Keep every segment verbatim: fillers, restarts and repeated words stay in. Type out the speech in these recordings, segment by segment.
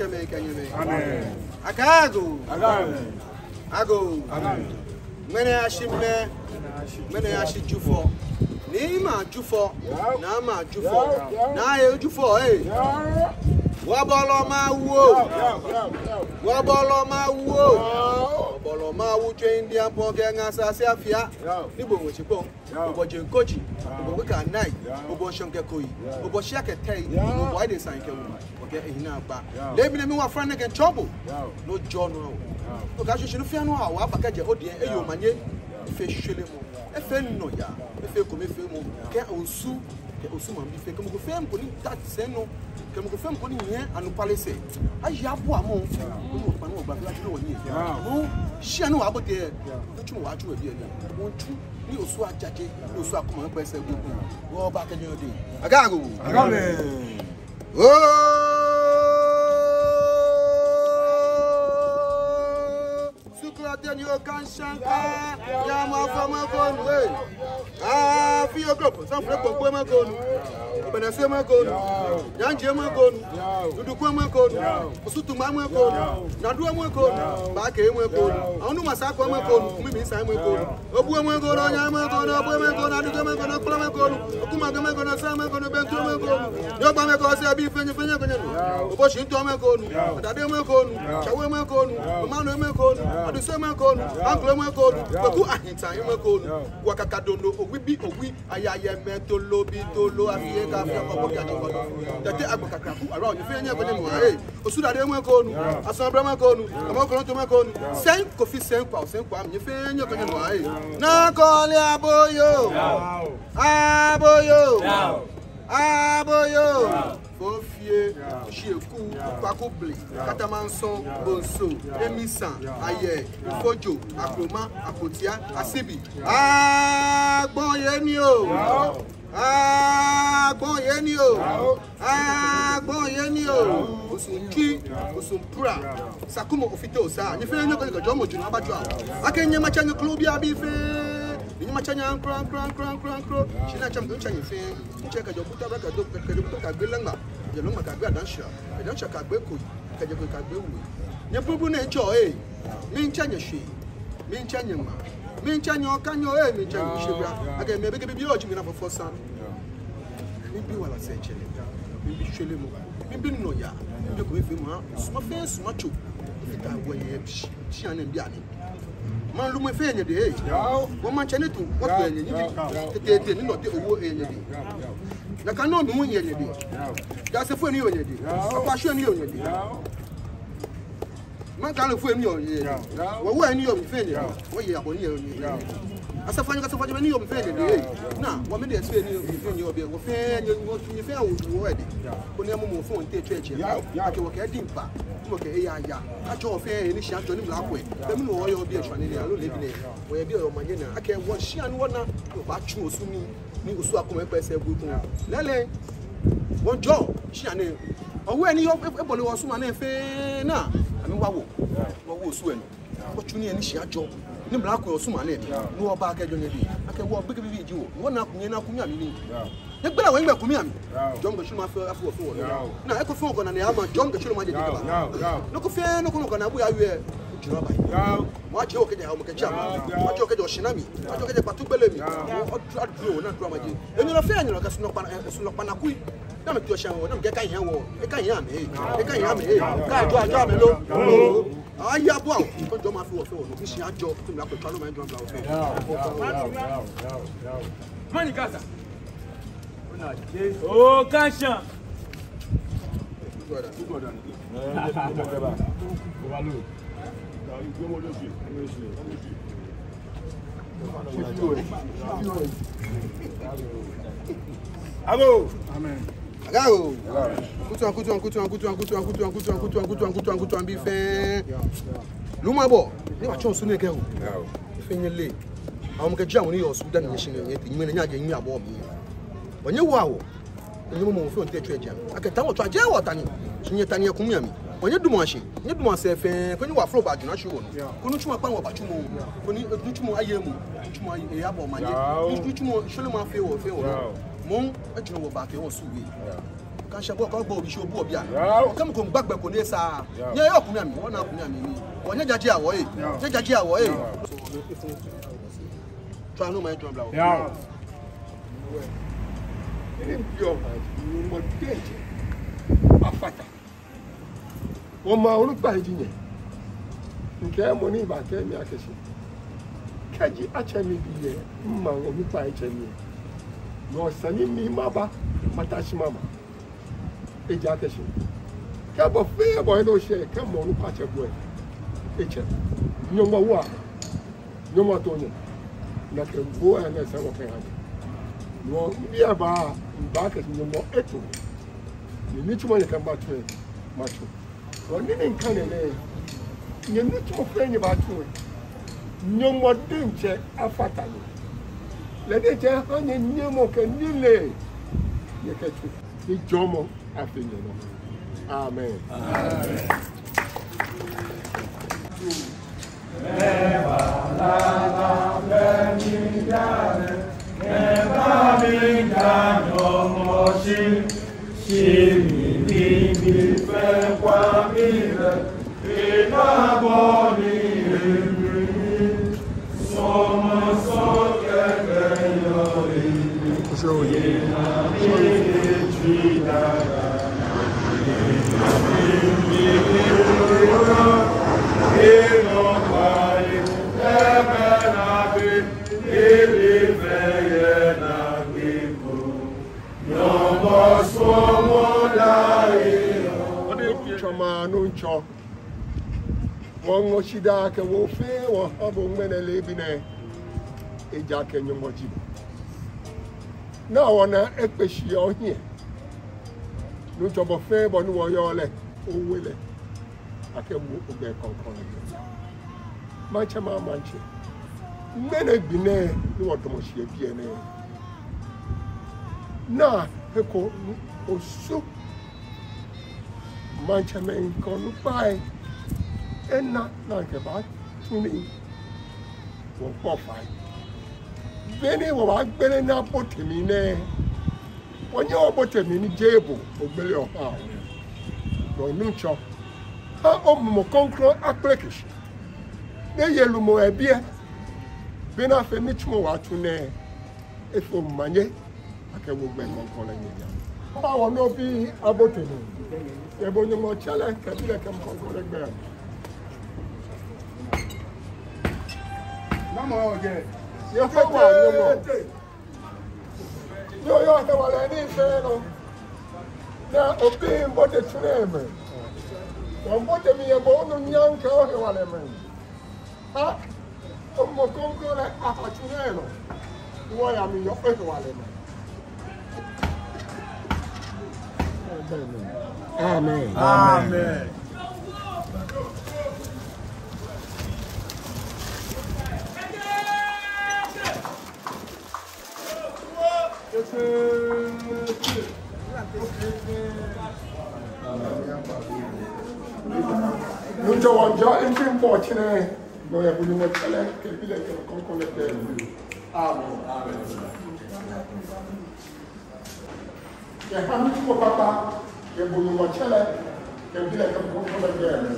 Nyɛmɛi kɛ nyɛmɛi. Amen. Akɛ agoo. Amen. Agoo. Amen. Ŋmɛnɛ ashi mɛ. Ŋmɛnɛ ashi Jufɔ. Ni ma Jufɔ. Yao. Naa ma Jufɔ. Yao, yao. Naa yɛ Jufɔ, eh. Yao. Wɔbɔlɔ Mawu oo. Yao, yao, yao, yao. Wɔbɔlɔ Mawu oo. Yao. Wɔbɔlɔ Mawu tsɛ India pɔŋ kɛ ŋa sa se afia. Yao. Ni bo ŋɔ tsi pɔŋ. Yao. Obɔ jeŋ koji, yao, obɔ weka nai, yao, obɔ shɔŋ kɛ koi, yao, obɔ shia kɛ tɛi, yao, obɔ adesa kɛ wuma, okɛ ehiɛ naa gba. Yao. Leebi nɛɛ miwa fran nɛɛ kɛtsɔɔ bo. Yao. No jɔɔ nɔ awo. Yao. Okɛ shishi nɔ fɛɛ nɔ awo, afa kɛjɛ odiɛŋ, eyɔɔ, yao, omanye. Yao. Efee shwelemɔ, efee nɔyaa, efee ekomefeemɔ, yao, kɛ Osu, kɛ Osu maŋbii fɛɛ, kɛ mɔ ko fɛɛ mɔ ko ni ta sɛɛ nɔ, kɛ mɔ ko fɛɛ mɔ ko ni nyiɛ anɔkwale sɛɛ. Ayi abua mɔ, yao, koni wɔkpa nɔ wɔgba fɛɛ atsɔɔ wɔnii. Yao. Mɔ, shia ni wɔbaabote, yao, kutsu mɔ wɔtsu wɔ biɛ nɛɛ. Wɔtsu. Ni Osu ajaje, ni Osu akɔmɔ kpɛ sɛɛ gbogbo. Wɔbaakɛ nyɛ ode. Akɛ agoo. Amen. Oo! Sukulate ni Okanshanka, ya mɔ afɔ mɔ ko nu, eh. Ah, fi yo group, san fure kpokpo mɔ ko nu. Obenese mɔ ko nu. Nyanje mɔ ko nu. Dudukwe mɔ ko nu. Osu Tuma mɔ ko nu, Nadua mɔ ko nu, Baake mɔ ko nu, Anuma Sako mɔ ko nu, Kumi Misa mɔ ko nu, Obue mɔ ko nu, Nya mɔ ko nu, Obue mɔ ko nu, Aduke mɔ ko nu, Kpla mɔ ko nu, Okumage mɔ ko nu, Sa mɔ ko nu, Bento mɔ ko nu, Nyɔgba mɔ ko, Osu abii fɛɛ nyɛ fɛɛ nyɛkɛ nyɛnɔ. Oboshi Ntɔ mɔ ko nu, Adade mɔ ko nu, Shawe mɔ ko nu, Omanu mɔ ko nu, Aduse mɔ ko nu, Anklo mɔ ko nu, Kweku Ahintan mɔ ko nu, Wakaka Dondo, Owibii, Owi, Ayayɛmɛi, Tolobii, Tolo, Afie, Kafia, Kɔkɔ, Kiaji, Kɔdɔ. Tɛtɛ, Agba, Kakraku, Ara, nyɛ fɛɛ nyɛkɛ nyɛnɔ, eh. Osu Dade mɔ ko nu, Asanbra mɔ ko nu, Amɔ Kolonto mɔ ko nu, Sɛŋ Kofi, Sɛŋ Kwa, Sɛŋ Kwa, nyɛ fɛɛ nyɛkɛ nyɛnɔ, eh. Naa Kɔle Aboyo. Aboyo. Aboyo. Fofie, Shieku, Kpakuble, Katamanso, Bonso, Emisan, Ayɛ, Fojo, Akroma, Akotia, Asibi. Agbɔye ni oo. Agbɔye ni oo. Agbɔye ni oo. Osu Ntwi, Osu Mpura. Sakumɔ Ofite Osa. Nyɛ fɛɛ nyɛkɛ nyɛjɔɔmɔ jurɔ abajɔɔ. Akɛ nyɛ matsɛ nyɛ klo biabii fɛɛ. Nyɛ matsɛ nyɛ aŋkro, aŋkro, aŋkro, aŋkro, aŋkro. Shi naa tsɛ mi, tsɛ nyɛ fɛɛ. Tsɛ kɛjɛ Obuta ba kɛjɛ, kɛjɛ Obuta kɛgbe Lɛŋma, kɛjɛ Lɛŋma kɛgbe Adaŋshira, kɛjɛ Adaŋshira kɛgbe Koi, kɛjɛ Koi kɛgbe Woi. Nyɛ bubu nɛɛ tsɔ, eh. Miitsɛ nyɛ shwe. Miitsɛ nyɛ ŋmaa. Miitsɛ nyɛ ɔka nyɛ, eh, miitsɛ nyɛ shebra. Akɛ mɛɛ be kɛ bibioo ji mina fɔfɔ sa. Miibi wala sɛɛ tsɛlɛ. Miibi shwelemɔ. Miibi nɔyaa. Miibi ekomefeemɔ. Suma fɛɛ suma tso. Fita wɔ yɛ bishi. Shia nɛɛ bianɛ. Maŋ lumɛi fɛɛ yɛ nyɛdɛŋ, eh. Yao. Wɔmaŋtsɛ ni tu, wɔtu yɛ nyɛ, nyɛ. Yao, yao. Tɛtɛ, tɛtɛ, ni nɔ tɛ owo yɛ nyɛdɛŋ. Yao, yao. Nakai nɔŋŋ muu yɛ nyɛdɛŋ. Yao. Dasefoi ni yɔɔ nyɛdɛŋ. Yao. Akwashɔŋ ni yɔɔ nyɛdɛŋ. Yao. Maŋ kalifoi ni yɔɔ nyɛdɛŋ. Yao. Wɔ, wɔ ni yɔɔ mli fɛɛ nyɛdɛŋ. Yao. Wɔyɛ abɔ ni yɔɔ nyɛdɛŋ. Yao. Asafoianyɛ, asafoianyɛ ni yɔɔ mli fɛɛ nyɛdɛŋ, eh. Yao. Naa, wɔ mɛi diɛŋtsɛ ni yɔɔ mli fɛɛ nyɛdɛŋ, wɔ fɛɛ nyɛ, wɔ, nyɛ fɛɛ wɔ, wɔ yɛ dɛŋ. Yao. Koni amɔ mɔ fɛɛ wɔnitee tswɛ tsɛ. Yao, yao. Akɛ wɔkɛ diŋ kpa. Mɔ kɛ eya ya. Ajɔ fɛɛ ni shi ajɔ ni mla kwɛ. Kɛ mɛni wɔyɔɔ biɛ tswa ni nɛ, aloo leebi nɛɛ. Wɔyɛ biɛ yɛ omanye naa. Akɛ wɔshia ni wɔna. Wɔbaatsu Osu nii. Ni Osu akɔmɔ kpɛ sɛɛ gbogbo. Lɛɛlɛŋ. Wɔjɔɔ. Shia nɛɛ. Owe ni yɔɔ, e, ebɔle wɔ Osu maŋ nɛɛ fɛɛ naa. Amɛwa wɔ. Wɔwo Osu lɛ nɔ. Wɔtsu nii ni shi ajɔ. Ni mla kwɛ Osu maŋ nɛɛ. Ni wɔbaakɛjɔɔ nyɛdɛŋ. Akɛ wɔ gbekɛbii ji wɔ. Wɔna kunye na kunya mli ni. Nyɛgbala wɔ nyɛgbɛ kumi ami. Yao. Jɔɔmɔ kɛ shwelemɔ afee, afee wɔ fɛɛ wɔ. Yao. Naa, eko fɛɛ eko naa ni ama, jɔɔmɔ kɛ shwelemɔ aje jɛkɛ ba. Yao, yao. Nɔ ko fɛɛ nɔ ko nɔ ko naa bu ya wie. Jira ba. Yao. Mɔ aje wɔ kɛjɛ, mɔ kɛjɛ ama. Yao, yao. Mɔ aje wɔ kɛjɛ Oshinami. Mɔ aje wɔ kɛjɛ Kpatu Gbele mli. Yao. Mɔ adu, adu wɔ naa adu ama je. Enyɔ fɛɛ enyɔ kɛ sunɔ kpana, eh, sunɔ kpana kui. Naa mɛ ti Oshinami wɔ, naa mɛ kɛ ka hiɛ wɔ. E ka hiɛ amɛ, eh. E ka hiɛ amɛ, eh. Ka jɔ, ajɔ amɛ lo. Yao. Aya bɔ awo. Ko jɔɔmɔ afee wɔ fɛɛ wɔ. Nɔ ko shi ajɔ. Ti mla kwɛ kpalo ma jɔ mla wɔ fɛɛ. Yao, yao, yao, yao, yao. Mani kasa. Okansha. Abo. Amen. Agoo. Kutu, kutu, kutu, kutu, bii fɛɛ. Lumɔ abɔ. Ni wɔtsɔ Osu nɛɛ kɛ o. Fɛɛ nyɛle. Amɔ kɛ jɔɔmɔ ni yɔɔ Osu dani nyɛshi nyɛ, nyɛ, nyɛ, nyɛ, nyɛ, nyɛ abɔ mli. Wɔnyɛ wa wɔ. Nyɛmimɛi fɛɛ wɔnitee tswɛ jɛmɛ. Akɛ ta wɔtsɔ ajɛ wɔta nii. Shi nyɛta nii yɛ kumi ami. Wɔnyɛ dumɔ ashi. Nyɛdumɔ asɛɛ fɛɛ. Koni wɔflɔ ba juna shi wɔ nɔ. Koni nitsumɔ akpa wɔ ba tsumɔ. Koni nitsumɔ aye mɔ. Nitsumɔ aye abɔ omanye. Nitsumɔ shwelemɔ afee wɔ fɛɛ wɔ. Mɔ ejurɔ wɔbaakɛ wɔ Osu wie. Kaashɛ bo, kɛ ogbo obi shi obu obi a. Yao. Kɛ mɔ ko miigba gbɛ ko ni esa. Yao. Nyɛyɔɔ kumi amli, wɔna kumi amli ni. Wɔ nyɛjaje wɔ ee. Yao. Nyɛjaje wɔ ee. Yao. Tswa nɔ ma ejɔ bla wɔ. Yao. Ni biɔ ma, ni mɔ diɛŋtsɛ afata. Wɔmaŋ onukpai ji nyɛ. Mikɛɛ mɔ ni baakɛɛ mi akɛ shi, kɛji atsɛ mi bi lɛ, mimaŋ onukpai tsɛ mi. No sani mi maba, mata shi mama. Ejaakɛ shi, kɛ bɔ fɛɛ bɔ ni oshɛ, kɛ mɔ onukpa tsɛ bo lɛ, etsɛ. Nyɔŋmɔ wa. Nyɔŋmɔ too nyɛ. Nakai bo lɛ, nakai sɛɛ wɔkɛha nyɛ. No, mibi aba, mibaakɛɛ shi Nyɔŋmɔ eto. Ni nitsumɔ ni nyɛkɛɛ matsu lɛ, matsu. No, nii ni mikane nɛ, nyɛ nitsumɔ fɛɛ nyɛbaatsu lɛ, Nyɔŋmɔ diɛŋtsɛ afata nyɛ. Lɛ diɛŋtsɛ aha nyɛ nyɛmɔ kɛ nilee nyɛkɛtsu. Ni jɔɔmɔ afee nyɛnɔ. Amen. Amen. Nuŋtsɔ, maŋ Nuŋtsɔ, wɔŋɔ shidaa kɛ woo fɛɛ wɔha bo ŋmɛnɛ leebi nɛɛ, ejaakɛ Nyɔŋmɔ ji bo. Ni wɔna ekpe shi yɛ ohiɛ. Nuŋtsɔ, bɔ fɛɛ bɔ ni wɔyɔɔ lɛ, owe lɛ akɛ wo ogbɛi krɔŋkrɔŋ lɛ. Maŋtsɛmɛi amaŋtsɛ, ŋmɛnɛ gbi nɛɛ ni wɔdamɔ shi yɛ biɛ nɛɛ, naa he ko ni Osu maŋtsɛmɛi kɛ onukpai ena ni akɛbaatsu nii. Wɔkpɔ fai, be ni wɔbaagbele ni abote mli nɛɛ, wɔnyɛ wɔbote mli ni jeee bo ogbele oha wɔ. No Nuŋtsɔ, ha omumɔ krɔŋkrɔŋ akpeleke shi, ni eye lumɔ yɛ biɛ, bɔ ni afee nitsumɔ wɔtsu nɛɛ efee omanye, akɛ wo ogbɛi krɔŋkrɔŋ lɛ nyɛya. Oba wɔ ni obi abote mli, yɛ bo Nyɔŋmɔ Tsɛ lɛ kɛ Bi lɛ kɛ Mumɔ Krɔŋkrɔŋ lɛ gbɛi. Namɔ ojɛ? Yehowa Nyɔŋmɔ. Ni oyɔɔ hewalɛ ni fɛɛ nɔ. Ni obi miibote tsu nɛɛ mli. Wɔmiibote mli yɛ bo onunyam kɛ ohewalɛ mli. Aa, Mumɔ Krɔŋkrɔŋ lɛ aha tsu nɛɛ nɔ. Wɔya mli yɛ ohewalɛ mli. Amen. Amen. Nuŋtsɔ, wɔmiijɔɔ ŋshi kpɔ tsinɛ, no yɛ bo Nyɔŋmɔ Tsɛ lɛ kɛ Bi lɛ kɛ Mumɔ Krɔŋkrɔŋ lɛ gbɛi. Amen. Amen. Kɛha nitsumɔ kpakpa yɛ bo Nyɔŋmɔ Tsɛ lɛ kɛ Bi lɛ kɛ Mumɔ Krɔŋkrɔŋ lɛ gbɛi.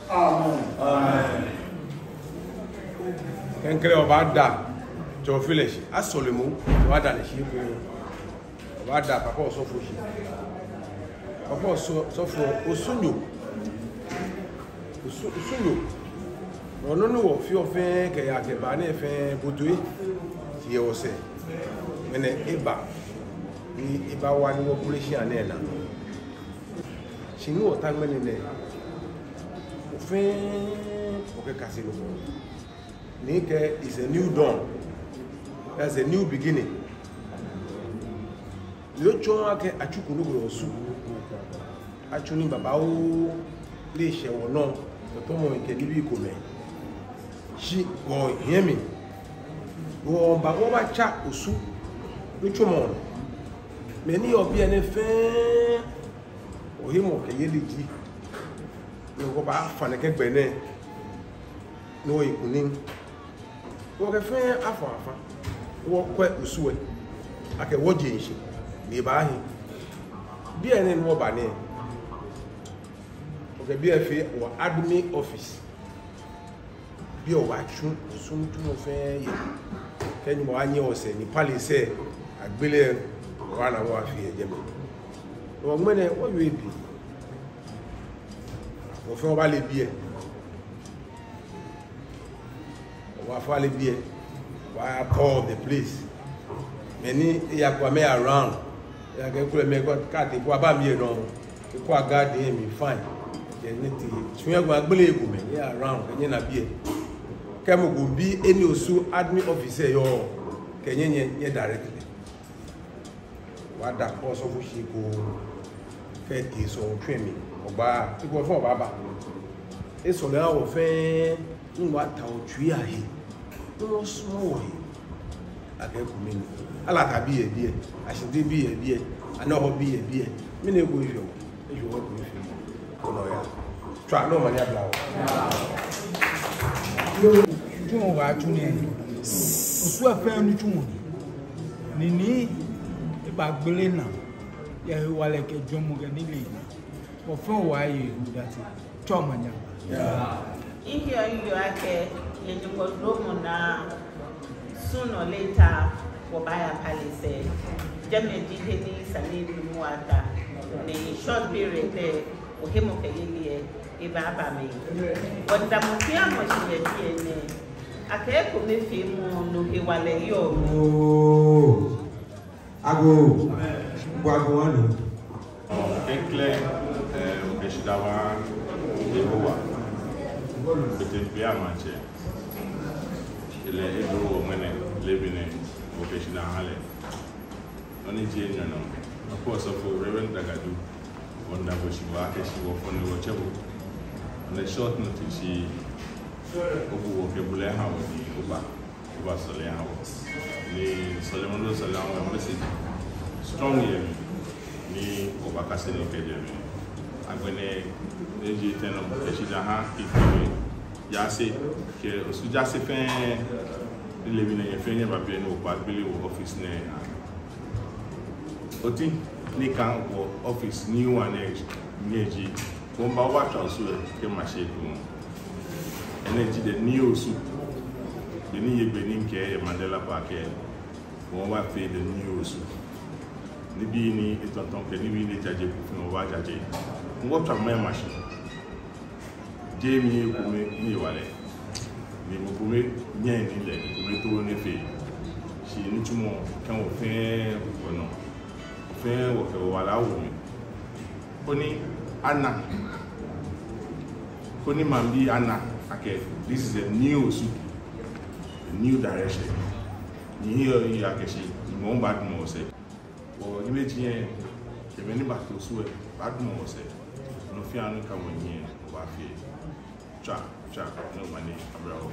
Amen. Amen. Klɛŋklɛŋ wɔbaada Tsɔfelɔ shi, asɔlemɔ, wɔbaada lɛ shi ekoŋŋ. Wɔbaada Papa Osɔfo shi. Papa Osɔ-, Osɔfo, Osunyo. Osu-, Osunyo. Nɔ ni wɔfeɔ fɛɛ kɛya kɛba nɛɛ fɛɛ bo otsɛ yɛ wɔsɛɛ. Ŋmɛnɛ eba ni ebawa ni wɔkpele shia nɛɛ naa. Shi ni wɔta ŋmɛnɛ nɛɛ, wɔfɛɛ wɔkɛkase nɔ. Ni ekɛɛ is a new dawn. That's a new beginning. Ni otsɔɔ akɛ atsuko nɔ ko yɛ Osu. Atsu nii babaoo lɛ shɛ wɔnɔ, tɔmɔi kɛ nibii komɛi. Shi wɔhiɛ mli, wɔba wɔbatsa Osu nitsumɔ. Mɛi ni yɔɔ biɛ nɛɛ fɛɛ, ohemɔkɛyeli ji ni wɔbaafa nɛkɛ gbɛ nɛɛ ni wɔye kunim. Wɔkɛ fɛɛ afɔ afa, wɔkwɛ Osu lɛ akɛ wɔje shishi ni ebaahi. Biɛ nɛɛ ni wɔba nɛɛ, wɔkɛ biɛ fee wɔ admin office. Biɛ wɔbaatsu Osu nitsumɔ fɛɛ yɛ. Kɛ Nyɔŋmɔ baanyɛ wɔsɛɛ ni palace lɛ agbele, wɔbaana wɔbaafee yɛ jɛmɛ. Wɔ ŋmɛnɛ wɔyɔɔ biɛ. Wɔ fɛɛ wɔbaale biɛ. Wɔbaafɔ ale biɛ, wɔbaatɔ the place. Mɛi ni eya kɔ amɛ around. Eya kɛ kulɛ mɛi kɔ kati kɔ aba biɛ dɔŋŋ. Ekɔ a garden mli fine. Kɛ nyɛtee. Shi nyɛkɔ agbele ekomɛi, nyɛ around, kɛ nyɛna biɛ. Kɛ mɔ ko bi he ni Osu admin office lɛ yɔɔ, kɛ nyɛ, nyɛ, nyɛ direct lɛ. Wɔbaada kpɔ osɔfo shi ko kɛ etee sɔlemɔtsu lɛ mli. Oba, eko fɛɛ obaaba. Esɔle aha wɔ fɛɛ, ni wɔta wɔtsui ahe. Ni wɔsumɔ wɔhe. Akɛ ekome ni. Alata bi yɛ biɛ, Ashinte bi yɛ biɛ, Anɔhɔ bi yɛ biɛ. Mɛni eko efee wɔ? Ejɔ wɔ ko efee. Kɔnɔ ya. Tswa, no mani abla wɔ. Yoo, nitsumɔ wɔbaatsu nɛɛ. Osu lɛ fɛɛ nitsumɔ ni. Ni, ni ebaagbele naa. Yɛ hewalɛ kɛ jɔɔmɔ kɛ nilee naa. Wɔ fɛɛ wɔye wɔ dati. Tswa omanye aba. Miheɔ miyeɔ akɛ, yɛ Nyɔŋmɔ duromɔ naa, sooner or later, wɔbaaya palace lɛ. Jɛmɛ ji he ni esa ni minu wɔta. Ni short period lɛ, wɔhemɔkɛyeli lɛ, ebaaba mli. Wɔmiida mɔ fɛɛ mɔ shi yɛ biɛ nɛɛ. Akɛ ekomefeemɔ nɔ hewalɛ yɔɔ mli. Agoo. Bo agoo wani. Klɛŋklɛŋ, eh, wɔkɛ shidaa baha Yehowa, Kpeteŋkpele Maŋtsɛ. Lɛ eduro wɔ ŋmɛnɛ, leebi nɛɛ, wɔkɛ shidaa baha lɛ. Nɔ ni ji enyɔ nɔ, akɛ osɔfo Reverend Dagadu, wɔmiida bo shi wɔkɛɛ shi wɔfɔɔ ni wɔtsɛ bo. On a short notice, shi obu wɔ kɛ bulɛ oha wɔ ni oba. Oba sɔle aha wɔ. Ni sɔlemɔ ni osɔle aha wɔ, message strong yɛ mli. Ni wɔbaakase nii kɛjɛ mli. Agbɛnɛ, ni ji etɛ nɔ, kɛ shidaa ha Kiŋkɔŋ Jaase, kɛ Osu Jaase fɛɛ, ni leebi nɛɛ nyɛ fɛɛ nyɛba biɛ ni wɔbaagbele wɔ office nɛɛ. Oti ni ka wɔ office ni wɔnɛɛ, nɛɛ ji, wɔmiiba wɔtswa Osu lɛ kɛma shi ekoŋŋ. Enɛ ji the new Osu. Be ni miye gbɛ ni mikɛɛ yɛ Mandela Park lɛ, wɔbaafee the new Osu. Nibii ni etɔtɔ kɛ nibii ni ejaje kɛ fɛɛ wɔbaajaje. Wɔtswa mɛi ma shi. Jeee mi ekome ni hewalɛ. Ni mɔ kome nyɛŋ ni lɛ ekome too ni efee. Shi nitsumɔ kɛ wɔ fɛɛ wɔnɔ. Wɔ fɛɛ wɔkɛ wɔwala awo mli. Koni ana. Koni maŋbii ana akɛ this is a new Osu, a new direction. Ni miheɔ miyeɔ akɛ shi, Nyɔŋmɔ baadamɔ wɔsɛɛ. Wɔ ni bɛ ji yɛ, kɛ mɛi ni baato Osu lɛ, baadamɔ wɔsɛɛ. Nɔ fɛɛ nɔ ni ka wɔhiɛ, wɔbaafee. Tswa, tswa, no mani abla wɔ.